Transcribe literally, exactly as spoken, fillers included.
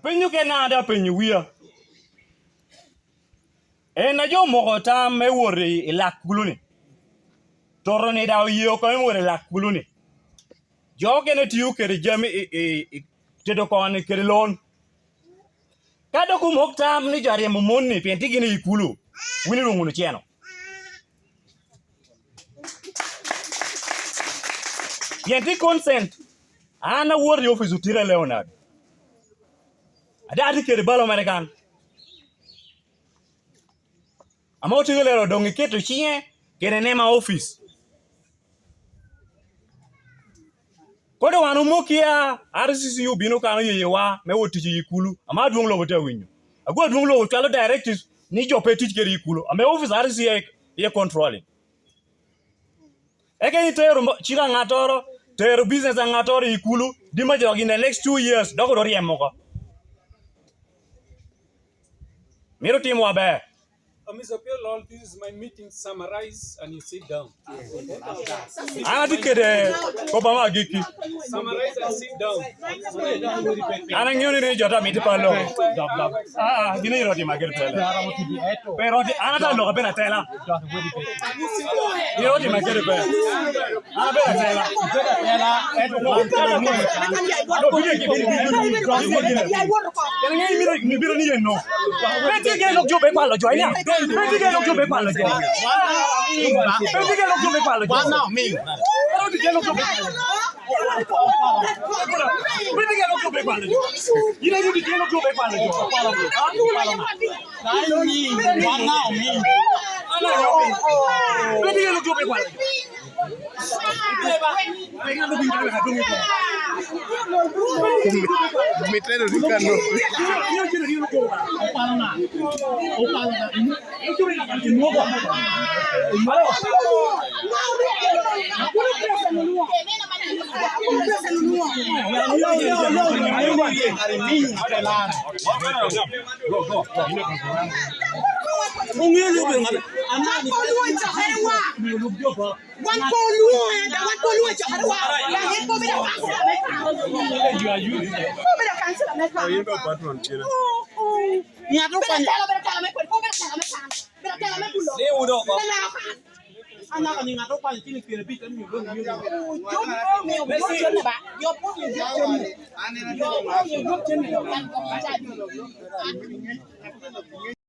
Penyo kena daŋ apenyo wia. En a jo omoko tam me wot i, i lak kulu-ni. Toto-ni daŋ oye oko me wot i lak kulu-ni. Jo okene tio kede jami i, i, i tedo koni kede lon. Ka dok omok tam ni jo aryemo mon-ni pien tye gin i kulu, wun irwoŋo wunu ceno. Pien tye consent, an awot i office otira Leonard. Ada atye kede balo mere kan. Ame otiŋo lero doŋ iketo ciŋe kede nema office. Kodi wan omokki a R C C obino kan oyeyewa me wot tic i kulu, ame adwoŋ lobo tye awinyo. Ago adwoŋ lobo cwalo directives ni jo pe tic kede i kulu, ame office R C C aye, aye controlling. Eka itero mo-, cik aŋattoro, tero business aŋattoro i kulu, di ma jok in the next two years, dok odo ryemo oko. Mito timwa ber. Uh, Mister Opiyo Lol, this is my meeting. Summarize and you sit down. An atye kede kop ame agikki. Summarize and sit down. An aŋeo ni, ni jo te amito palo. Ah, ah, gin ero otima kede pele. Pero oti-, an ata lok abedo atela. Gin ero otima kede pele. An abedo atela. Ento wan kare ni. Kene ŋe ibiro, ibiro ni eno. Pe tye kene lok jo pe kwalo jo, ina. Pe tye kene lok jo pe kwalo jo. Pe tye kene lok jo pe kwalo jo. Pe tye kene lok jo pe kwalo jo. Pe tye kene lok jo pe kwalo jo. Ina, pe tye kene lok jo pe kwalo jo. Pe tye kene lok jo pe kwalo jo. Miteno ni kano. Wan po Luo, eh, da wan po Luo cokere wa. Wan en po bedo kansila me kan. Po bedo kansila me kan. Oh, oh. Ng'ato bedo telo, bedo telo me kwede, po bedo telo me kan. Bedo telo me bulo. Ni udo oko. Bedo telo kan. Anaka ni ng'ato okwanyo ciliŋ pyerabicel, amiyo lwongo ni ojo. Ojo ni omiyo ojo cen ba. Jo po omiyo ojo cen. Jo po omiyo ojo cen.